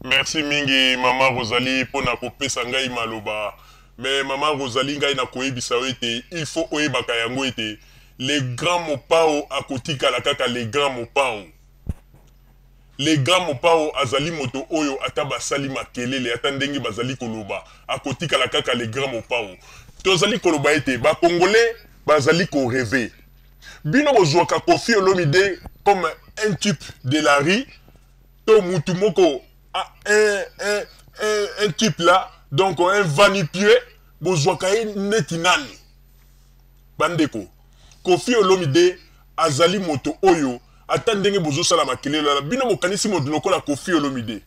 Merci mingi mama Rosalie pona kopesa ngai maloba. Mais mama Rosalie, ngai nakoyebisa yo ete il faut oyebaka yango ete le grand Mopao akotikala kaka le grand Mopao. Le grand Mopao azali moto oyo ata basali makelele, ata ndenge bazali koloba, akotikala kaka le grand Mopao. Tozali koloba ete ba Congolais bazali ko rever. Bino bozwaka Koffi Olomide comme un type de la rue to mutu moko un type là, donc un va-nu-pieds, bozwaka ye neti nani? Bandeko, Koffi Olomide azali moto oyo ata ndenge bozosala makelele wana, bino bokanisi moto lokola Koffi Olomide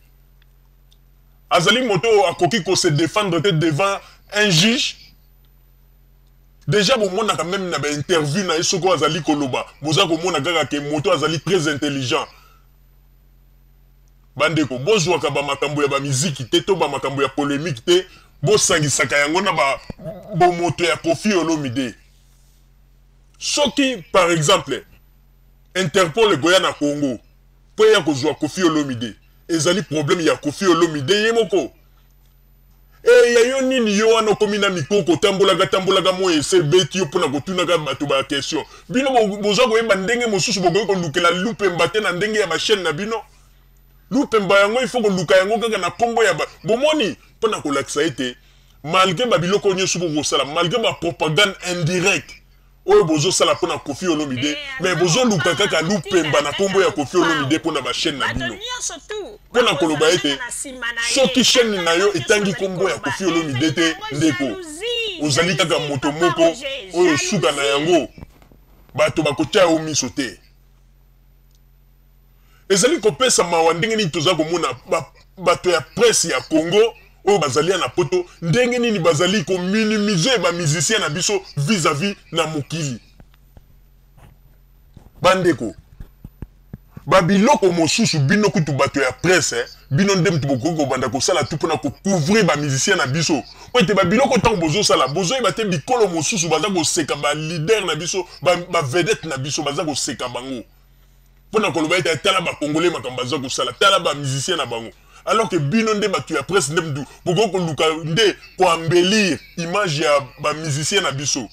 azali moto oyo akoki ko se défendre te devant un juge? Déjà bomonaka même na ba interview na ye, soki azali koloba, boza komona kaka ke moto azali très intelligent. Bandeko, bozwaka bamakambo ya bamiziki te to bamakambo ya polémique te, bosangisaka yango na bomoto ya Koffi Olomide. Soki par exemple Interpol ekoya na Congo mpo eya kozwa Koffi Olomide, ezali problème ya Koffi Olomide ye moko. E ya yo nini yo wana okomi na mikro kotambolaka tambolaka moi ese ebeti yo mpona kotunaka bato ba question? Bino boza koyeba ndenge mosusu bokoki kolukela lupemba te na ndenge ya bachaîne na bino. Lupemba yango il faut koluka yango kaka na nkombo ya bomoni mpona kolakisa ete malgré babiloko nyonso bokosala, malgré bapropagande indirecte oyo bozosala mpona Koffi Olomide, mais bozoluka kaka lupemba na nkombo ya Koffi Olomide mpona bachaîne na bino, mpona koloba ete soki chaîne na yo etangi nkombo ya Koffi Olomide te, ndeko, ozali kaka moto moko oyo suka na yango bato bakotia yo miso te. Ezali kopesa mawa ndenge nini toza komona bato ya presse ya Congo oyo bazali ya na poto, ndenge nini bazali kominimize bamusicien na biso vis-à-vis na mokili. Bandeko, babiloko mosusu bino kutu bato ya presse, bino nde mutu bokoki kobanda kosala tu mpona kocouvrir bamusicien na biso, po ete babiloko ntango bozosala, bozoyeba te bikolo mosusu baza koseka baleader na biso, bavedette na biso, baza koseka bango mpona koloba ete tala bakongole makambo baza kosala, tala bamusicien na bango, alors que bino nde bato ya presse nde mutu bokoki koluka nde koembellir image ya bamusicien na biso,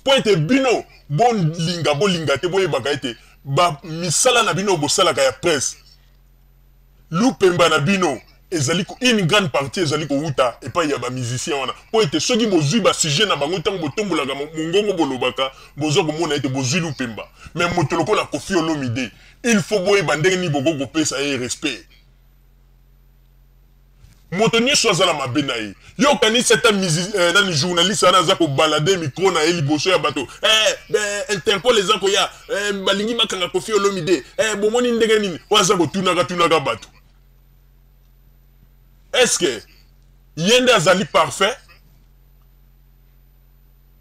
mpo ete bino bolinga bolinga te, boyebaka ete bamisala na bino bosalaka ya presse, lupemba na bino ezali une grande partie ezali kowuta epai ya bamusicien wana, mpo ete soki bozwi basujet na bango, ntango botombolaka mongongo bolobaka, bozwa komona ete bozwi lupemba. Mais moto lokola Koffi Olomide, il faut boyeba ndenge nini bokoki kopesa ye respect. Moto nyonso aza na mabe na ye. Yo okanisi ata nani journaliste wana aza kobalade micro na ye liboso ya bato, Interpol eza koya, balingi bakanga Koffi Olomide, bomoni ndenge nini oyo aza kotunaka tunaka bato? Est-ce que ye nde azali parfait?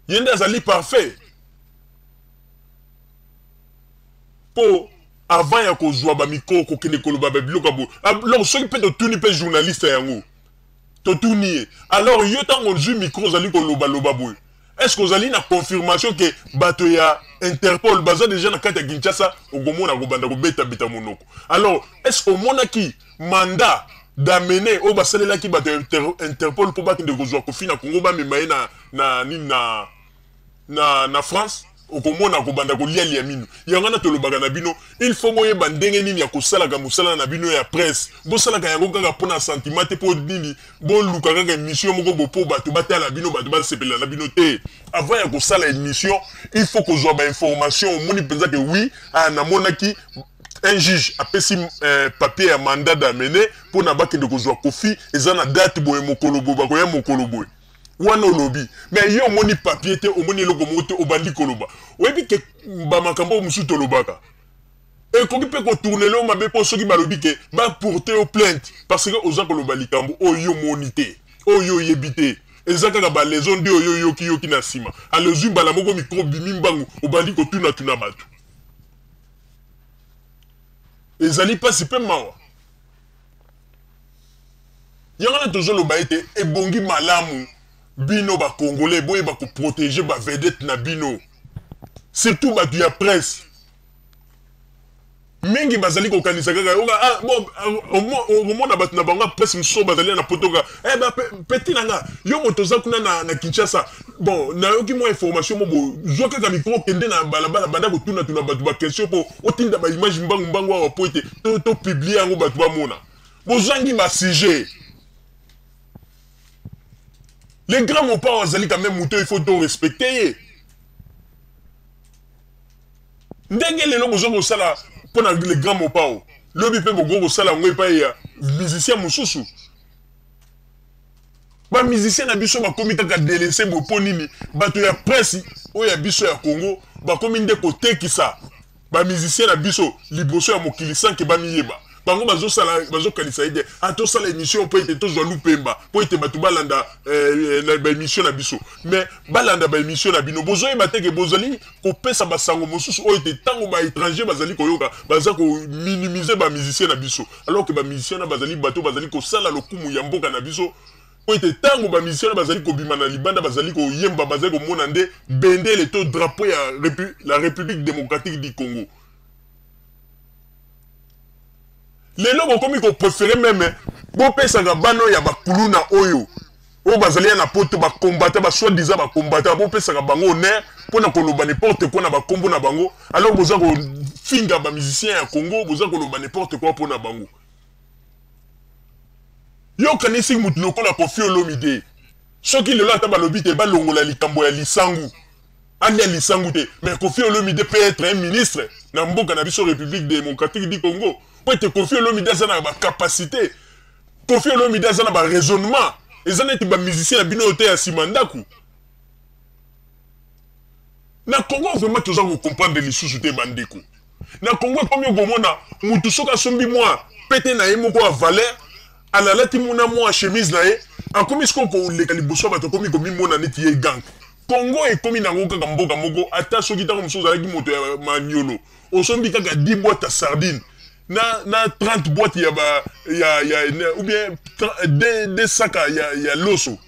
Ye nde azali parfait? Mpo avant ya kozwa bamikro kokende koloba babiloko ya boye, alors soki mpe totuni mpe journaliste yango, totuni ye: alors yo, ntango ozwi micro ozali kolobaloba boye, est ce que ozali na confirmation ke bato ya Interpol baza déjà na kati ya Kinshasa? Okomona kobanda kobetabeta monoko. Alors est ce que omonaki mandat d'amener oyo basalelaki bato ya Interpol mpo bakende kozwa Koffi na Congo, bamema ye na nini na France? Okomona kobanda kolialia mino. Yango wana tolobaka na bino, il faut boyeba ndenge nini ya kosalaka mosala na bino ya presse. Bosalaka yango kaka mpona sentiment te, mpo nini boluka kaka émission moko bo mpo bato batala bino, bato basepela na bino te. Avant ya kosala émission, il faut kozwa bainformation. Omoni mpenza ke oui, ah, namonaki un juge apesi papier ya mandat d'amener mpona bakende kozwa Koffi, eza na date boye, mokolo boye, bakoya mokolo boye. Wana olobi, mais yo omoni papier te, omoni eloko moko te, obandi koloba. Oyebi ke bamakambo oyo mosusu tolobaka ekoki mpe kotournele yo mabe, mpo soki balobi ke baporte yo plainte parce que oza koloba likambo oyo yo omoni te, oyo oyebi te, eza kaka baleçon nde oyo oyoki yoki na nsima, ale ozwi mbala moko micro, bimi mbangu, obandi kotunatuna bato. Ezali mpasi mpe mawa. Yango wana tozoloba ete ebongi malamu bino bakongolais boyeba koprotéger bavedette na bino, surtout bato ya presse. Mingi bazali kokanisa kaka yoka ah, bon, okomona bato na bango ya presse mosusu bazali na poto kaka eh, ba, petit na nga yo moto oza kuna na Kinshasa, bon, nayoki mwa information mo boye, zwa kaka micro, kende na balabala, banda kotunatuna bato baquestion mpo otinda baimage mbangu mbangu awa mpo ete topublie yango bato bamona. Bozangi basujet. Le grand Mopao azali quand même moto, il faut to respecter ye. Ndenge lelo boza kosala mpo na le grand Mopao, lobi mpe bokoki kosala yango epai ya musicien mosusu. Bamusicien na biso bakomi kaka délaissé boye mpo nini? Bato ya presse oyo ya biso ya Congo bakomi nde kotekisa bamusicien na biso liboso ya mokili sans que bamiyeba. Bango bazosala, bazokanisa ete ah, tosala émission mpo ete tozwa lupemba, mpo ete bato balanda na baémission na biso. Mais balanda baémission na bino, bozoyeba te ke bozali kopesa basango mosusu oyo ete ntango baétranger bazali koyoka, baza kominimize bamusicien na biso, alors que bamusicien na bazali bato bazali kosala lokumu ya mboka na biso, po ete ntango bamusicien na bazali kobima na libanda, bazali koyemba, bazali komona nde bendele to drapeau ya la République démocratique du Congo. Lelo bokomi kopréféré même bopesaka bano ya bakuluna oyo oyo bazali ya na poto, bakombata, basoi-disant bakombata, bopesaka bango honneur mpona koloba n'importe quoi na bakombo na bango, alors boza kofinga bamusicien ya Congo, boza koloba n'importe quoi mpona bango. Yo okanisi mutu lokola Koffi Olomide, soki lelo ata balobi te balongola likambo ya lisangu, alia lisangu te, mais Koffi Olomide peut être un ministre na mboka na biso République démocratique du Congo, po ete Koffi Olomide aza na bacapacité, Koffi Olomide aza na baraisonnement, eza neti bamusicien na bino oyo te ya nsima ndako. Na Congo vraiment toza kocomprendre lisusu te, bandeko. Na Congo ekomi okomona mutu soki asombi mwa pete na ye moko ya valeur, alalati muna mwa chemise na ye, akomi sikoyo koleka liboso ya bato, akomi komimona neti ye gang. Congo ekomi nango kaka mboka moko, ata soki ntango mosusu ozalaki moto ya manyolo, osombi kaka 10 boîte ya sardine na 30 boîte ya ba ya ou bien deux saka ya loso,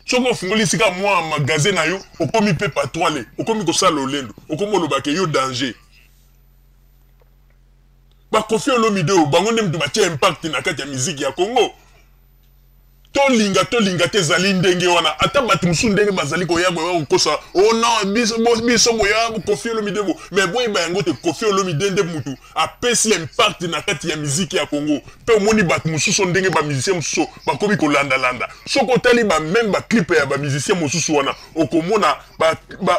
soki ofungoli esika mwa magasin na yo, okomi mpe patron, okomi kosala lolendo, okomi olobaka yo danger. Bakoffi Olomide oyo, bango nde mutu batia impact na kati ya miziki ya Congo. Tolinga tolinga te, ezali ndenge wana. Ata bato mosusu ndenge bazali koya koya kokosa, oh non, biso boya Koffi Olomide bo, mais boyeba yango te, Koffi Olomide nde mutu apesi impact na kati ya miziki ya Congo. Mpe omoni bato mosusu ndenge bamusicien mosusu bakomi kolandalanda. Soki otali bameme baclip ya bamusicien mosusu wana, okomona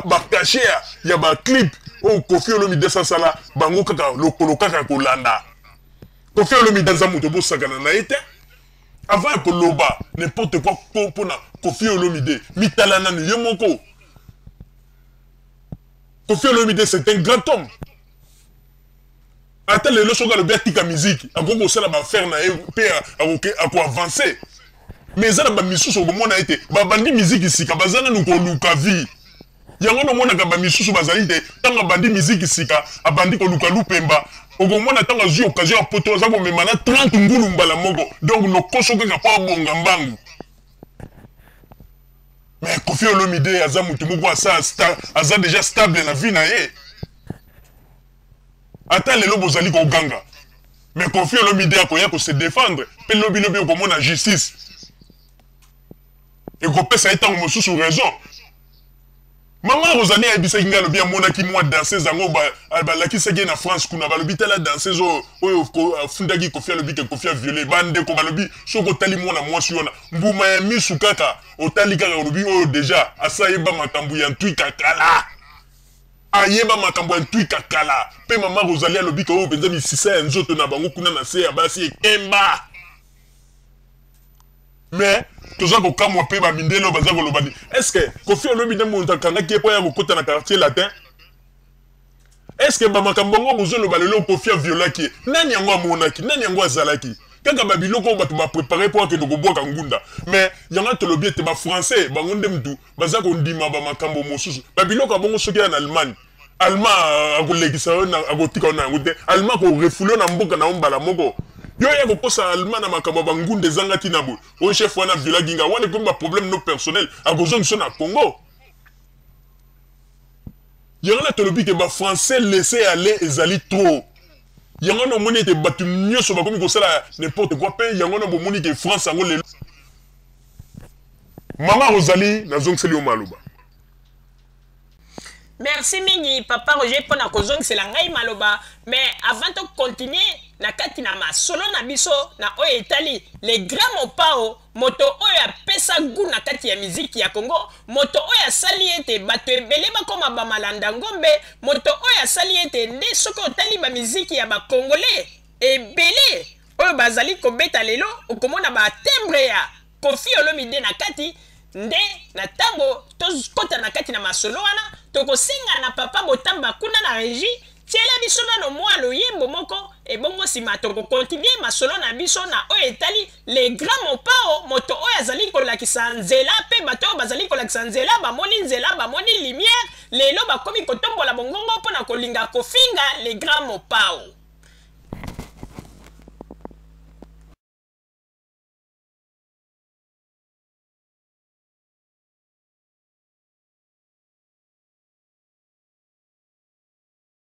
bacachet ya baclip oyo Koffi Olomide asala, bango kaka lokolo kaka kolanda. Koffi Olomide aza moto bosakana na ye te. Avant ya koloba n'importe quoi mpona Koffi Olomide, mitala nanu ye moko. Koffi Olomide, c'est un grand homme. Ata lelo soki alobi atika musique, akoki kosala baaffaire na ye mpe akoavance. Mais eza na bamisusu okomona ete babandi musique sika, baza nanu koluka vie. Yango nomonaka bamisusu bazali te, ntango abandi musique sika, abandi koluka lupemba, okomona ntango azwi occasion ya poto, aza komema na 30 ngulu mbala moko. Donc lokoso kaka mpo abonga mbangu. Mais Koffi Olomide aza motu moko aza déjà stable na vie na ye. Ata lelo bozali koganga, mais Koffi Olomide akoya kose défendre mpe lobi lobi okomona justice ekopesa ye ntango mosusu raison. Mama Rosalie ayebisaki ngai, alobi amonaki mwa danseuse yango balakisaki ye na France kuna, balobi tala danseuse oyo oyo afundaki Koffi, alobi ke Koffi aviole. Bandeko balobi soki otali mwana mwasi wana, mbuma ya misu kaka otali kaka, olobi oyo déjà asa yeba makambo ya ntwika kala, ayeba makambo ya ntwika kala. Mpe mama Rosalie alobi ke oyo mpenza misisa ya nzoto na bango kuna na se ya basi ekemba. Mais toza kokamwa mpe bamindele oyo baza koloba ni est ce que Koffi Olomide moto akangaki ye mpo ya kokota na Quartier Latin? Est ce que bamakambo yango bozoloba lelo, Koffi aviolaki ye, nani yango amonaki? Nani yango azalaki? Kaka babiloko oyo bato baprépare mpo akende kobwaka ngunda. Mais yango tolobi ete bafrançais bango nde mutu baza kondima bamakambo mosusu, babiloko ya bongo. Soki ya na Allemagne, Allemand akolekisa yo, akotika yo na yango te. Allemand akorefouler yo na mboka na yo mbala moko. Yo ya kokosa Allemand na makambo ya bangunda ezanga ntina boye, oyo chef wana violaki nga wana, ekomi baproblème no personnel, akozongisa na Congo. Yango na tolobi ke bafrançais laisser aller ezali trop. Yango wana omoni ete bato nyonso bakomi kosala n'importe quoi mpe yango wana bomoni ke France yango lelo. Mama Rosalie, nazongiseli yo maloba. Merci mingi papa Roger mpo na kozongisela ngai maloba, mais avant to continuer na kati na masolo na biso na oyo etali le grand Mopao, moto oyo apesa gout na kati ya miziki ya Congo, moto oyo asali ete bato ebele bakoma ba malanda ngombe, moto oyo asali ete nde soki otali ba miziki ya ba Congolais ebele oyo bazali kobeta lelo, okomona ba timbre ya Koffi Olomide na kati. Nde na tango tokota na kati na masolo wana, tokosenga na papa Botamba kuna na regie, tiela biso nano mua loyembo moko, ebongo sima toko continuer masolo na biso na oyo etali le grand Mopao, moto oyo azali kolakisa nzela, pe bato oyo bazali kolakisa nzela bamoni nzela, bamoni lumière, lelo bakomi kotombola bongongo pona kolinga kofinga le grand Mopao.